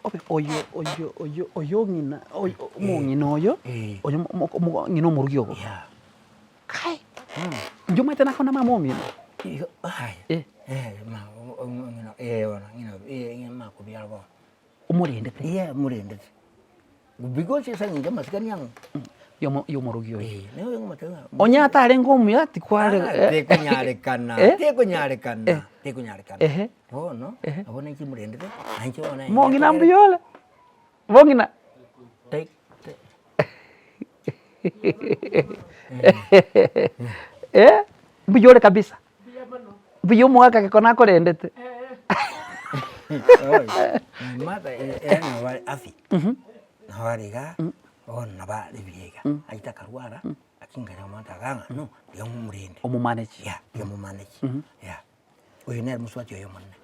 Obe oyo oyo oyo oyo ng'ina oyo omong'ina oyo, Eh. oyo mo- mo- ng'ina omorugi ogo, Yeah. kai, inche omanyete nakona mama omino. Igo aya, Eh. eh ma ng'ina eh bono ng'ina eh ng'ina makobiara bono. Omorendete. Iye amorendete. Because ase eng'encho y'amasikani ang'o? Yomo yomorogi oyo. Eh, nigo ngomotebia ng'a Onye atarenge omuya tikware Ah, tekonyarekana, Eh? tekonyarekana, Eh. tekonyarekana. Ehe. Bono, Ehe. nabo nainche morendete, nainche bono Mong'ina mbuya ore? Mong'ina? Tai tai. Eh, mbuya ore kabisa? Mbuya omogaka geko nakorendete. My mother ere nabo bare afya, nabo bare igaa, bono nabo are buya iga, aite akarwara, lakini nkaira omonto iga ng'a no, tiga momorende. Omomanage. Yeah, tiga momanage, yeah. Oyo nere mosubati oye omonene.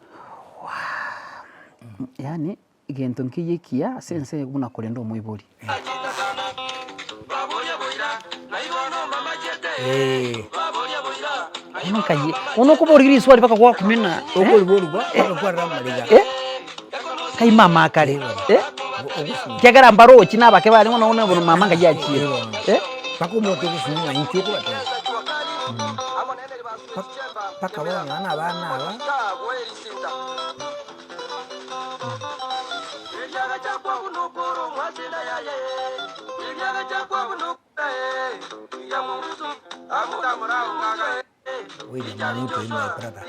Yaani Egento nkeyio ekiya ase ense eye buna korenda omoibori. Bono nkaye bono okoboria riswali mpaka gwakumena eh? Okoriborigwa ogokwarera amariga. Eh? Kai mama akare eh? Ekiagera mbarochi na abake bare bono bono mama ngai achiire eh? Mpaka omonto ogosunywa ng'a inche okobatebia. Mpaka bono nonya na abana aba. William Ruto is my brother.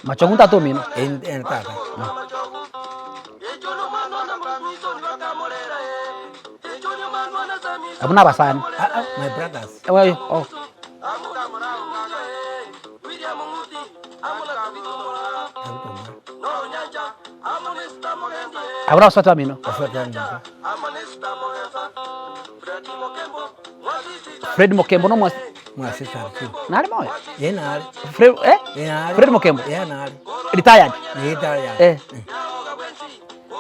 Machogu tata omino. En en tata. Abwo na abasani. Ah ah, my brothers. Oyo oh. Abwo na abasubati bamino. Abasubati bamino. Fred Mokembo no Mwasisa archive. Nare moyo? Ye nare. Fred eh? Ye nare. Fred Mokembo. Ye nare. Retired. Retired. Eh.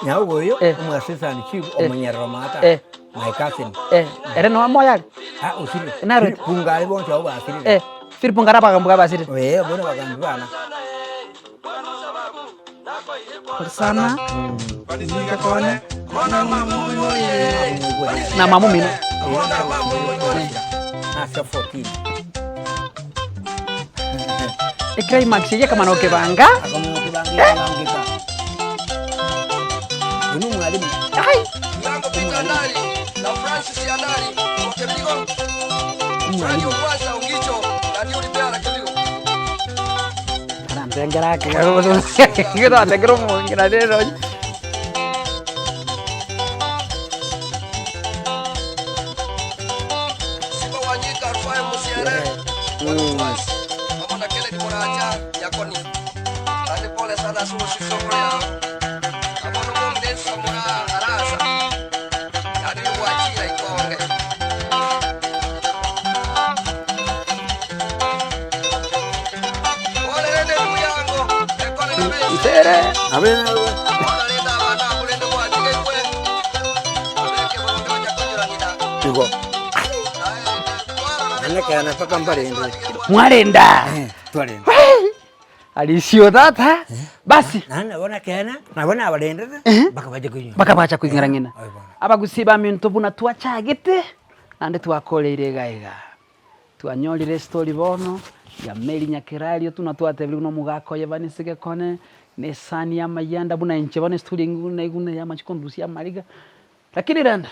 Nyago oyo Eh. omwasisa chief Eh. omonyerero mata. Eh. My cousin. Eh, ere no moyo are. Ah osirire. Naro- Pungari bonsi abo basirire. Eh, Philip Ngara bagambuga basirire. Eh, bono bagambi bana. Pole sana. Na mama omino. Nase 14. Eclimax eye ekamana okebanga. Akamana okebanga ekebangeka. Oyo nomwalimu. Ai! Omwalimu. Arantengera ake natengera omong'ina rero. Ere. Igo. Naende ekeene mpaka mbarende. Mwarenda! Eh, twarenda. Arisio tata, basi. Naende nabo nekeene, nabo nabarendete, mpaka bache koinyora. Mpaka bacha koing'era ng'ina. Aye bono. Abagusii baminto buna twachagete, naende twakoreire iga iga. Twanyorire estori bono, ya Mary Nyakerario tuna twatebirwe buna omogaka oye Vanisi Gekone, na esani y'amayanda buna inche bono estori eywo naigure na ey'amache kondusia amariga. Lakini rende,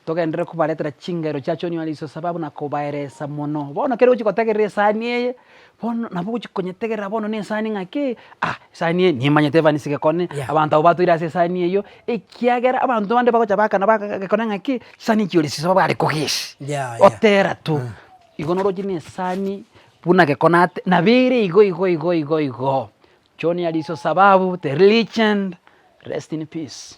togenderere kobaretera chingero chia John Waliso sababu na kobaeresa mono. Bono ekero ogochia gotegerera esani eye, bono nabo ogochia konyetegerera bono na esani ng'aki, ah esani eye nimanyete Evans Gekone, Yeah. abanto abwo batoire ase esani eywo, ekiagera abanto bande bagocha bakana baka Gekone ng'aki, chisani echi ore sababu are kogesi, Yeah, yeah. otera tu. Igo noroche na esani buna Gekone ate nabo ere igo igo igo igo igo. John Waliso sababu the legend, rest in peace.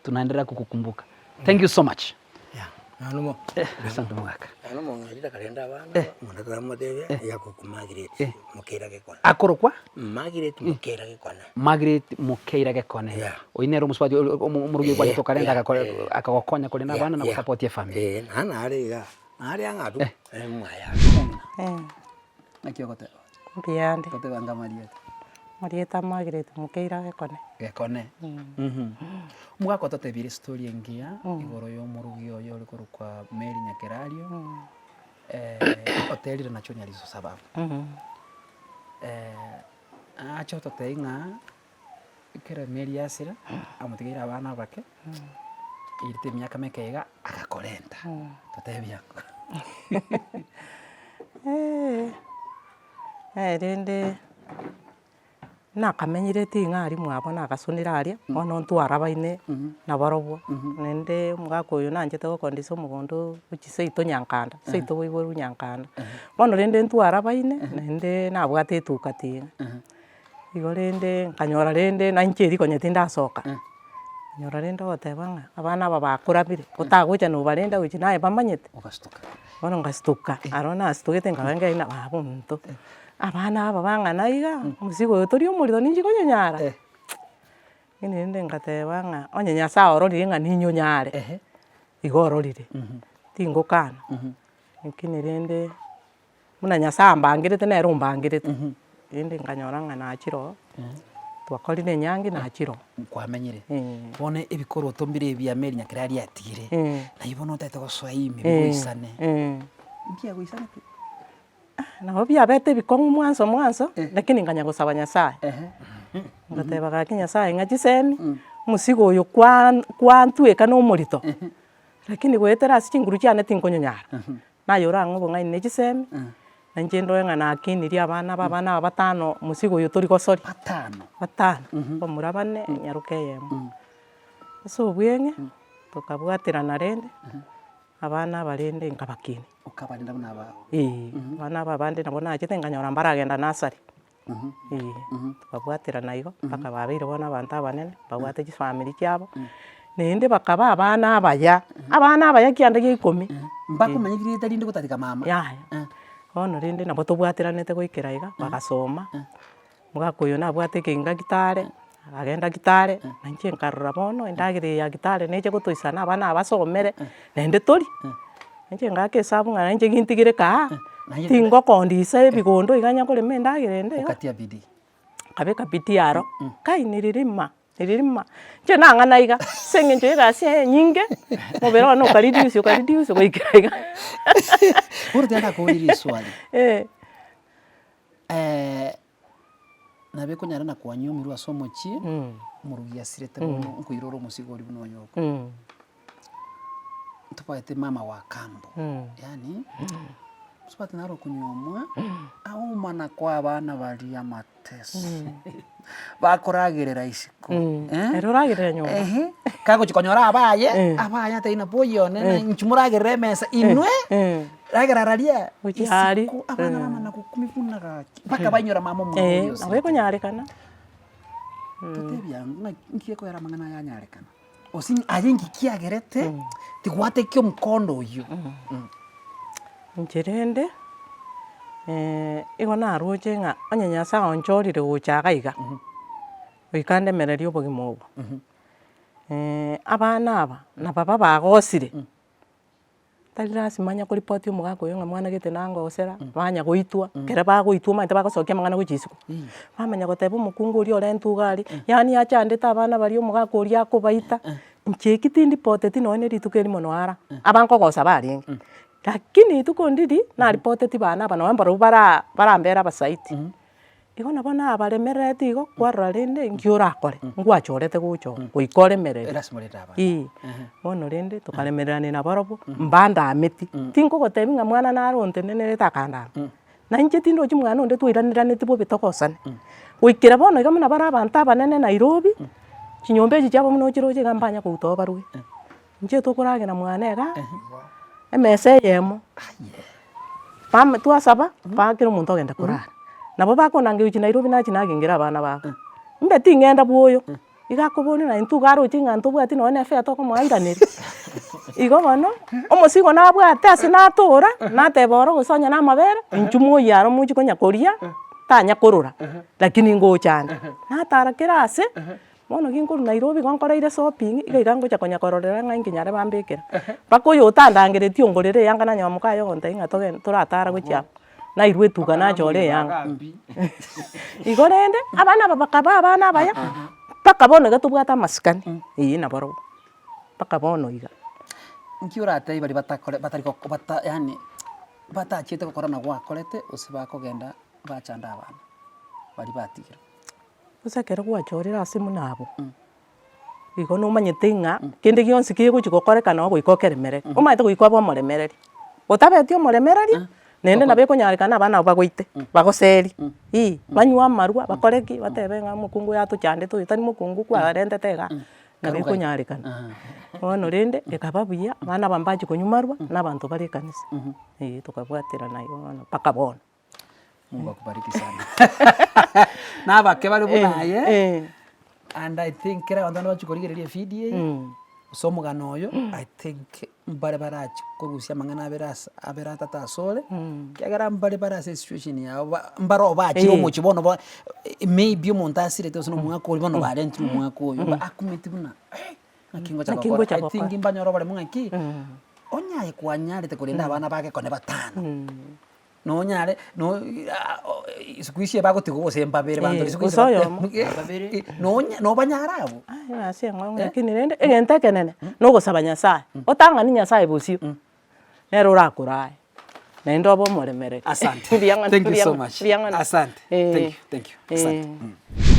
Tunaendelea kukukumbuka. Thank you so much. Yeah, nonya omo Eh, asante mogaka. nonya omong'ina takarenda abana, Eh. omonto taramotebia, Eh. yakoku Margaret Eh. mokeira gekone. Akorokwa Margaret mokeira gekone. Margaret Mokeira Gekone. Yeah. Oyio nere omosubati ori- omo- omorugi Eh, gwachete okarenta yeah, agakore eh. akagokonya korenda Yeah, abana na yeah. gosapotia efamiri. Eh, naende nare igaa, nare ang'e abwo, Eh. eh, mwaya. Eh. Naki ogoteba? Mbuyande. Goteba ng'a amarieta. Amarieta Margaret Mokeira Gekone. Gekone. Omogaka ototebire estory engiya igoro ya omorugi oyo ore korokwa Mary Nyakerario, oterire nachwo Nyariso sababu. Ache ototebie ng'a ekero Mary asira, amotigeire abana abake, airete emiaka meke iga, agakorenta, totebie ango. Rende nakamenyire ting'a aria mwabo nagasonire aria, bono ntwarabaine nabarobwo, naende omogaka oyo nanchete gokondisia omogondo gochia seito Nyankanda, seito boiborwa Nyankanda. Bono rende ntwarabaine, naende nabwate etuka ting'a. Igo rende nkanyora rende na inche erio konya tindasoka, nkanyora rende ogoteba ng'a abana aba bakorabire, otagocha nobarenda gochia naye bamanyete. Bono ngastuka, aro nasitugete nkaba nkaigwa ng'a baba ominto, abana aba bang'ana iga, omosigo oyo tori omorito ninchi konyonyara? Lakini rende ngateba ng'a onye Nyasaye ororire ng'a ninyonyare, igo ororire, tingokana, lakini rende. Buna Nyasae ambangerete nere ombangerete, rende nkanyora ng'a nachire oo, twakorire enyangi nachire oo. Kwamenyire, Eh. bono ebikoroto mbire ebi bia Mary Nyakera riatigire, Eh. naye bono otagete gosoa ime Eh, bigoisane, eh. mbiagoisanete? Nabo biabete ebikong'u mwanso mwanso, Eh. lakini nkanya gosaba Nyasaye, Ehe. ngateba gaki Nyasaye ng'a chisemi, omosigo oyo kwa kwantweka na omorito, lakini goetera ase chinguru chiane tinkonyonyara. Naye orang'e obong'aini ne chisemi, na inche ndore ng'a nakinirie abana aba, abana aba batano mosigo oyo tori gosoria. Batano. Batano, bamura bane, nyaroke eyemo. Ase obweng'e, tokabwaterana rende, abana aba rende nkabakinia. Okabarenda buna aba. Eeh, abana aba abande nabo nachete nkanyora mbaragenda nursery. Eeh, tokabwaterana igo, mpaka babeire bono abanto abanene, babwate chifamiri chiabo, naende bakaba abana abaya, abana abaya kianda gia ikomi. Mbakomanya rieta rinde gotatiga mama. Yaya, bono rende nabo tobwateranete goikera iga, bagasoma, omogaka oyo nabwate ekeginga gitare, akagenda gitare, na inche nkarora bono endagera eye ya gitare neche gotoisana abana aba basomere, naende tori. Inche ngaka esabu ng'a inche gintigire kaa, tingokondisa ebigondo iga onye korema endagera ende iga, Okatia bidii. nkabeka bidii aro, kai niririma, niririma, inche nang'ana iga, ase eng'encho ya egasi eye enyinge, omobere one okareduce okareduce goikera iga. Bono tiga nakoborie riswali, Eh. Nabo ekonyara na kwanyuomirwe ase omochie, omorugi asirete bono nkoira ore omosigo oria buna oyo oko. Ntobwate mama wa kambo, yaani mosubati naro okonyuomwa, aomana koa abana baria amatesi, bakoragerera isiko eh, Ere oragerera nyomba. ehe, kagochia konyora abaye, Eh. abaye atebi ng'a boy one na inchu moragerere emesa inwe. Ragera raria Gochia aria. isiko abana bamana gokumia buna gaki mpaka bainyora mama omwabo Eh, oria nabo osirete. ekonyarekana. Totebia ng'a nki ekogera amang'ana aya anyarekana, gose aye nki kiagerete tigwatekia omokondo oyio. Inche rende, igo naroche ng'a onye Nyasaye onchorire gocha iga iga, goika ndemererie obogima obo, abana aba, na baba bagosire. Tari lasima onya koripoti omogaka oyo ng'a mwana gete nangosera, banya goitwa, ekero bagoitwa omanyete bagosokia amang'ana gochia isiko. Bamanya goteba omokungu oria orentwe iga aria, yaani achandete abana baria omogaka oria akobaita, inche eki tindipoteti nonye na rituko erimo noara, aba nkogosa barenge. Lakini rituko ndiri, naripoteti bana aba nonye mbarobwo bara barambere abasaiti. Igo nabo nabaremerereti igo, kwarora rende nki orakore, ngwachorete gocha oo, goika oremereri. Erasima orende abana. Eeh, bono rende tokaremererania nabarobwo, mbandameti, tinkogotebia ng'a mwana nare ontenenerete akandama, na inche tindochi mwana onde twairaneraneti bobe togosane. Goikera bono iga buna bare abanto abanene Nairobi, chinyomba echi chiabo buna ochiroche iga mbanya kouta oo barwe. Inche tokoragera mwane igaa, emesa eyemo, bame twasaba, mpaka kera omonto ogenda korara. Nabo bakonangeria gochia Nairobi nachia nagengera abana babo, mbe ting'enda bwoyo, iga akoboria na intwe iga aroche ng'a ntobwati nonye na efare tokomoa airaneri. Igo bono, omosigo nabwate ase natora, nateba oro gose onye na amabere, inchuo moyie aro mochie konya koria, tanya korora, lakini ngocha ande. Natara kera ase. Bono ginkorwa Nairobi igo nkoreire shopping, iga iga ngocha konya kororera ng'a inki nyare bambekera. Mpaka oyo otandangeretie ongorere eyanga nanyora mokaye ogontebia ng'a togen toratara gochia abwo, nairwe etuka nachora eyanga. Igo rende, abana aba bakaba abana abaya, mpaka bono iga tobwate amasikani, eeh nabarobwo, mpaka bono iga. Nki oratebie baria batakore batari goko bata yaani batachiete gokora na gwakorete gose bakogenda bachande abana baria batigirwe. Gose ekero gwachorire ase buna abwo, igo nomanyete ng'a kende gionsi kegochi gokorekana ogoika okeremereri, omanyete goika obe omoremereri. Otabeti omoremereri, naende nabo ekonyarekana abana abwo bagoite, bagoserie, ii, banywe amarwa, bakore ki, batebe ng'a omokungu oyo atochandete oyo tari mokungu kwarentete igaa, nabo ekonyarekana. Bono rende, ekaba buya, abana aba mbachia konywa marwa, na abanto bare ekanisa, eh tokabwaterana igo bono mpaka bono. Mungu akubariki sana. Na abake bare buna aye, Eh, and I think kera abanto bande bachia korigereria evideo eye, mm. gose omogano oyo, I think mbare barachi korusia amang'ana abere ase abere atato asore, ekiagera mbare bare ase esituation yabo ba mbaro bachire Eh. omochie bono ba maybe omonto asirete gose na omwaka oria bono barentire omwaka oyo, ba akumeti buna eh, ng'aki ngocha Naki gokora, ngocha I think gokora. mbanyore oboremu ng'aki, onye aye kwanyarete korenda abana bake kone batano. Nonyare no siku hizi ebagotiga gose mbabere banto Eh, siku hizi gose oyomo. nonya nobanyare abwo. Ah egasi eng'ao lakini rende egento ekenene, na ogosaba Nyasaye, otang'ani Nyasaye bosio, nere orakorae, naende obe omoremereri. Asante. Mbuya mono, Thank you mbuya so mono, much. mbuya mono. Asante. Eh. Thank you, thank you. Asante. Eh.